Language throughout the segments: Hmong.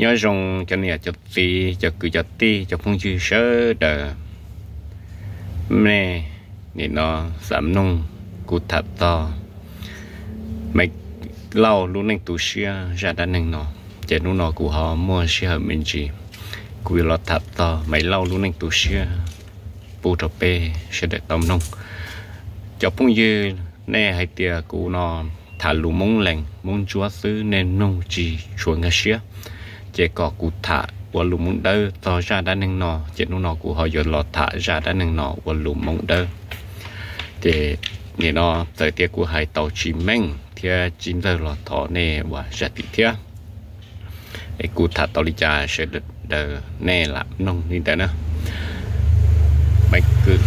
Nyob zoo cov niam cov txiv, cov kwv cov tij, cov phooj ywg sawv daws. Nej nim no xav mloog kuv tham txog Maiv Lauj lub neej tu siab zaj dab neeg no, ces hnub no kuv ho muaj sij hawm me ntsis, kuv yuav los tham txog Maiv Lauj lub neej tu siab pub rau peb sawv daws tau mloog. Cov phooj ywg, nej hais tias kuv no tham lus Moob Lees Moob Ntsuab xwb nej mloog tsis tshua nkag siab, ces kom kuv tham ua lus Moob Dawb txog zaj dab neeg no, ces hnub no kuv ho yuav los tham zaj dab neeg no ua lus Moob Dawb. Ces nim no txawm tias kuv hais tau tsis meej thiab tsis ntxaws los thov nej ua zam lub txim thiab. Es kuv tham tau li cas sawv daws nej lam mloog li ntawd na. Maiv Kwm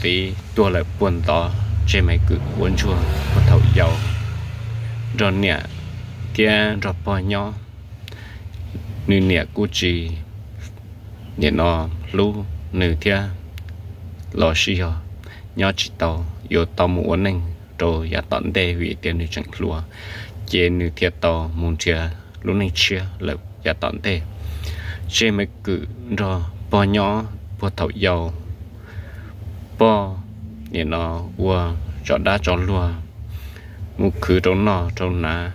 txiv tuag lawm puag ntxov, tseg Maiv Kwm ua ntsuag puag thaum yau nrog niam thiab nrog pog nyob. Nws niam kuj tsis nim no hlub nws thiab los sis yog nyob tsis tau, yuav tau mus ua neej rau yav tom ntej vim tias nws tseem hluas, ces nws thiaj tau mus nrhiav lub neej tshiab lawm yav tom ntej. Tseg Maiv Kwm nrog pog nyob puag thaum yau, pog nim no ua tso dab tso luag mus khwv rau noj rau hnav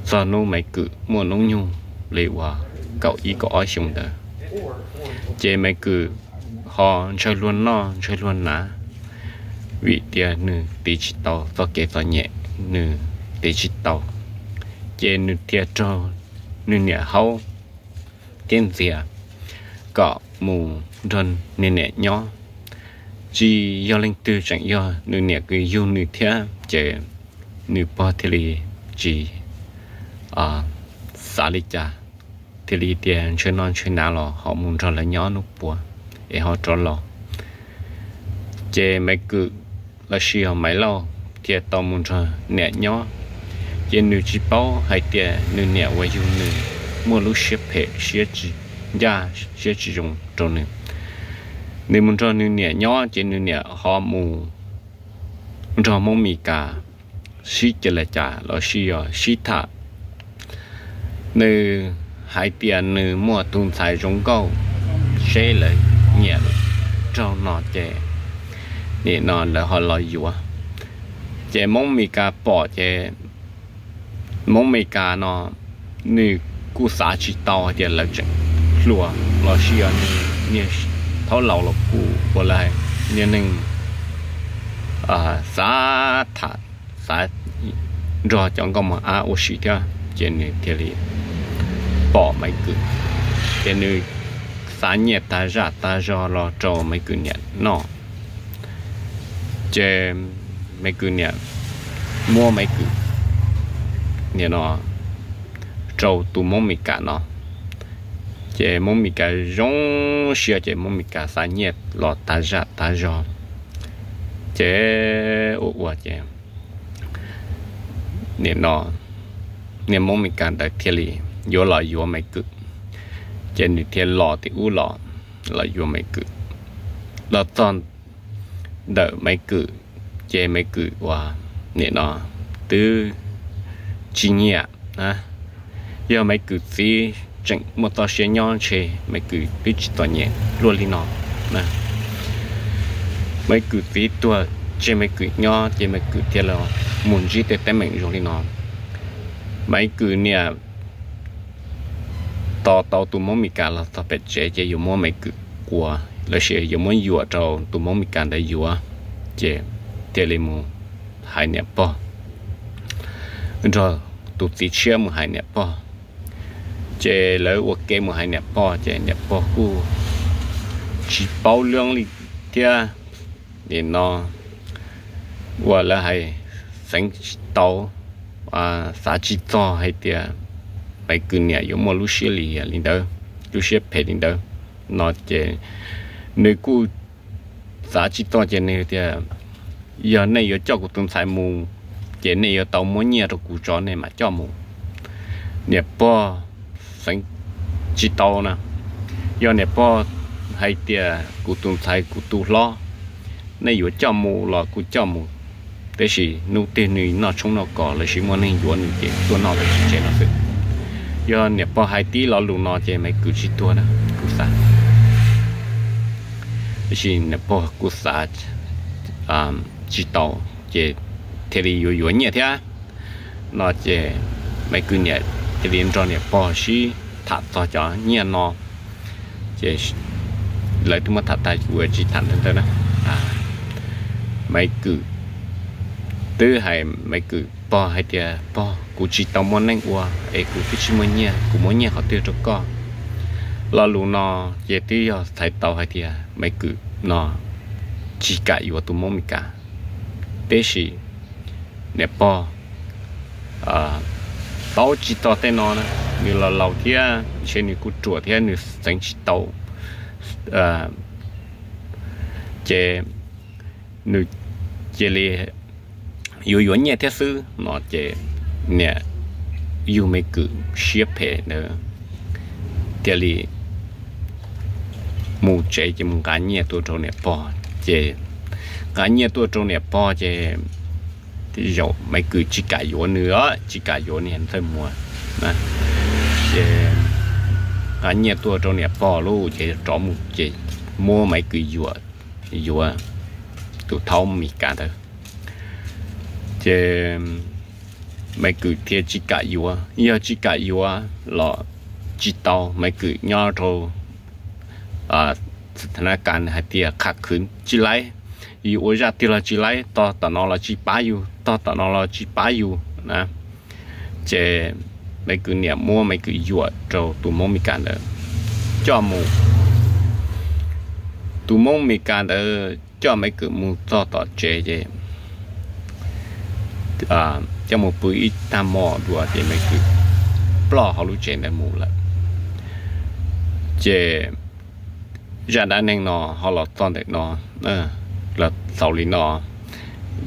txog hnub Maiv Kwm muaj hnub nyoog li uas kaum ib kaum ob xyoo ntawd. Ces Maiv Kwm ho ntshaw luag noj ntshaw luag hnav vim tias nws tiv tsis tau txoj kev txom nyem, nws tiv tsis tau, ces nws thiaj raug nws niam haub thiab ntxias kom mus nrog nws niam nyob. Tsis yog leej twg, tseem yog nws niam kws yug nws thiab, ces nws pog thiaj li tsis xav li cas, thiaj li tias ntshaw noj ntshaw hnav los ho mus nrog lawv nyob hnub puav es ho rov los. Ces Maiv Kwm los sis yog Maiv Lauj thiaj tau mus nrog niam nyob, ces nws tsis paub hais tias nws niam uas yug nws muaj lub siab phem siab tsis ncaj siab tsis zoo rau nws. Nws mus nrog nws niam nyob ces nws niam ho mus nrog Hmoob Mes Kas sib ceg laj cas los sis yog sib tham. Nws hais tias nws muaj tus ntxhais zoo nkauj, seb lawv nyiam raug no ces nim no lawv ho los yuav. Ces Hmoob Mes Kas pom ces Hmoob Mes Kas no nws kuj xav tsis tau hais tias lawv tseem hluas los sis yog nws niag thaub laus los kuj ua li niag neeg xav tham, xav nrog cov nkauj mos ab ua si thiab, ces nws thiaj li pom Maiv Kwm, ces nws xav nyiaj tag zaj tag zog los rau Maiv Kwm niam noj. Ces Maiv Kwm niam muab Maiv Kwm nim no rau tus Hmoob Mes Kas no, ces Hmoob Mes Kas zoo siab ces Hmoob Mes Kas xav nyiaj los tag zaj tag zog, ces ua ua ces nim no niag Hmoob Mes Kas ntawd thiaj li yuav los yuav Maiv Kwm, ces nws thiaj los tim ub los, los yuav Maiv Kwm. Los txog ntawm Maiv Kwm, ces Maiv Kwm uas nim no twb tsis nyiam, yog Maiv Kwm txiv tseem muaj txoj sia nyob ntshe Maiv Kwm twb tsis txom nyem luaj li no. Maiv Kwm txiv tuag tseg Maiv Kwm nyob ces Maiv Kwm thiaj los mus ntsib tej teeb meem zoo li no. Maiv Kwm niam tos tau tus Hmoob Mes Kas los txog pem tsev ces yuav muab Maiv Kwm quas los sis yuav muab yuam rau tus Hmoob Mes Kas ntawd yuav, ces thiaj li mus hais niam pog, nrog tus txiv tshiab mus hais niam pog. Ces lawv ua ke mus hais niam pog ces niam pog kuj tsis paub lwm li thiab. Nim no uas lawv hais xeev tsis tau, xav tsis txog hais tias Maiv Kwm niam yuav muaj lub siab li li ntawd, lub siab phem li ntawd no ces nws kuj xav tsis txog ces nws tias, yog nej yuav coj kuv tus ntxhais mus ces nej yuav tau muab nyiaj rau kuv tso nej mam coj mus. Niam pog xeev tsis tau na, yog niam pog hais tias kuv tus ntxhais kuv tus hlob, nej yuav coj mus los kuj coj mus, tab sis hnub twg nws noj tshoob noj kos los sis muaj neeg yuav nws ces tuaj noj lawv tsev no xwb. Yog niam pog hais tib lo lus no ces Maiv Kwm tsis tuag na, kuv xav. Tiam sis niam pog kuj xav tsis tau, ces thiaj li yuav yuav nyiaj thiab no ces Maiv Kwm niam thiaj li nrog niam pog sib tham txog cov nyiaj no. Ces lawv twb muab tham tag, kuv tsis tham ntau ntawd na. Maiv Kwm twb hais Maiv Kwm pog hais tias, pog, kuv tsis tau muaj neej ua es kuv twb tsis muaj nyiaj, kuv muab nyiaj qhov twg rau koj? Lo lus no ces twb yog txhais tau hais tias Maiv Kwm no tsis kam yuav tus Hmoob Mes Kas. Tiam sis niam pog paub tsis txog tej no na, nws los laus thiab ntshe nws kuj ruam thiab nws xeev tsis tau. Ces nws cia li yuav yuav nyiaj thiab xwb no ces niam yug Maiv Kwm siab phem ntawd thiaj li mus tsev ces mus nqa nyiaj tuaj rau niam pog. Ces nqa nyiaj tuaj rau niam pog ces zaum Maiv Kwm tsis kam yuav nws, tsis kam yuav niag Ntxawg Muas na. Ces nqa nyiaj tuaj rau niam pog lauj, ces rov mus ces muab Maiv Kwm yuam, yuav tus thaub Mes Kas ntawd. Ces Maiv Kwm thiaj tsis kam yuav, yog tsis kam yuav los tsis tau, Maiv Kwm nyob rau tha na kas hais tias qham khwv tsis laib, yus ua zaj twg los tsis laib, tog tom no los tsis pab yus, tog tom no los tsis pab yus na. Ces Maiv Kwm niam muab Maiv Kwm yuam rau tus Hmoob Mes Kas ntawd coj mus. Tus Hmoob Mes Kas ntawd coj Maiv Kwm mus txog tom tsev ces coj mus pw ib tag hmo dua ces Maiv Kwm ploj hauv lub tsev ntawd mus lawm. Ces zaj dab neeg no ho los txog ntawm no, los xaus li no.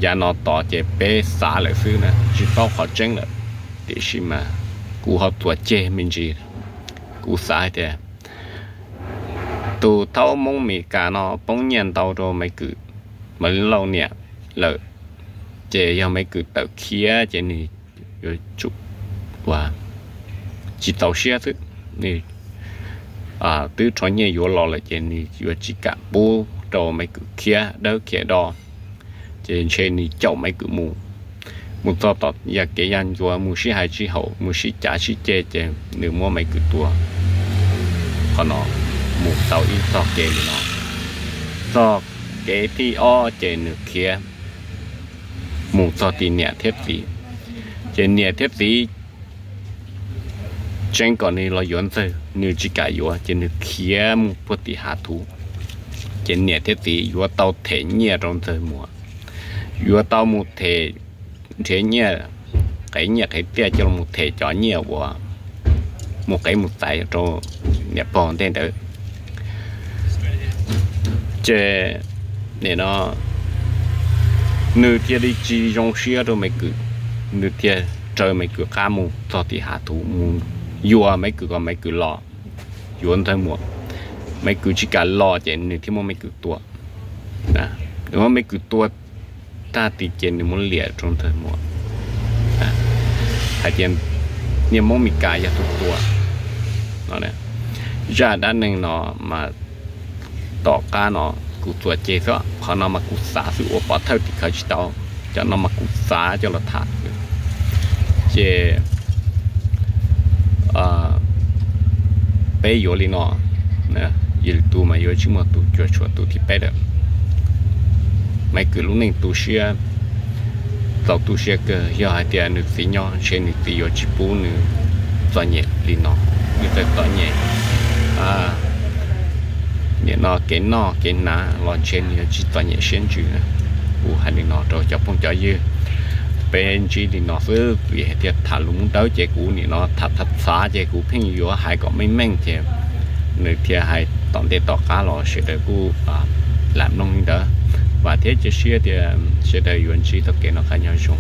Yav no tod ces peb xav lawm xwb na, tsis paub qhov tseeb lawm, tiam sis mas kuv ho txuas ceg me ntsis. Kuv xav hais tias tus thaub Hmoob Mes Kas no poob nyiaj ntau rau Maiv Kwm, Maiv Lauj niam lawm, ces yog Maiv Kwm tawm khiav ces nws yuav tsum ua tsis txaus siab xwb. Nws twb rho nyiaj yuav los lawm ces nws yuav tsis kam pub rau Maiv Kwm khiav dawb khiav do, ces ntshe nws caum Maiv Kwm mus. Mus txog tom yaj kev yaj ncua, mus sib hais sib haum, mus sib cav sib ceg ces nws muab Maiv Kwm tua. Qhov no mus tau ib txoj kev li no. Txoj kev thib ob ces nws khiav mus txog tim niam thiab txiv. Ces niam thiab txiv tseev kom nws los yuav Ntxawg, nws tsis kam yuav ces nws khiav mus puag tim hav thuv. Ces niam thiab txiv yuav tau them nyiaj rau Ntxawg Muas, yuav tau mus them, nrhiav nyiaj, qev nyiaj qev txiaj coj los them cov nyiaj uas mus qev mus txais rau niam pog ntej ntawd. Ces nim no nws thiaj li tsis zoo siab rau Maiv Kwm, nws thiaj raws Maiv Kwm qab mus txog tim hav thuv mus yuam Maiv Kwm kom Maiv Kwm los yuav Ntxawg Muas. Maiv Kwm tsis kam los ces nws thiaj muab Maiv Kwm tua. Nws muab Maiv Kwm tua tag tim ces nws muab liam rau Ntxawg Muas hais tias niag Hmoob Mes Kas yog tus tua. Zaj dab neeg no mas tom qab no kuv txuas ceg xwb, qhov no mas kuv xav xwb ua pov thawj tim khawv tsis tau, cov no mas kuv xav coj los tham. Ces peb yuav li no, yog li tus mas yuav tsis muaj tus cuam tshuam tus thib peb lawm. Maiv Kwm lub neej tu siab, txaus tu siab kawg. Yog hais tias nws txiv nyob ntshe nws txiv yuav tsis pub nws txom nyem li no, nws txawm txom nyem nim no kev noj kev hnav los ntshe nws yuav tsis txom nyem siab ntsws. Kuv hais li no rau cov phooj cov ywg, peb ntsib li no xwb vim hais tias tham lus Hmoob Dawb ces kuv nim no tham txhav txhav ces kuv pheej yuav hais kom meej meej ces nws thiaj hais tom ntej tom qab los sawv daws kuj lam mloog li ntawd. Vam thiab cia siab tias sawv daws yuav ntsib txoj kev noj qab nyob zoo.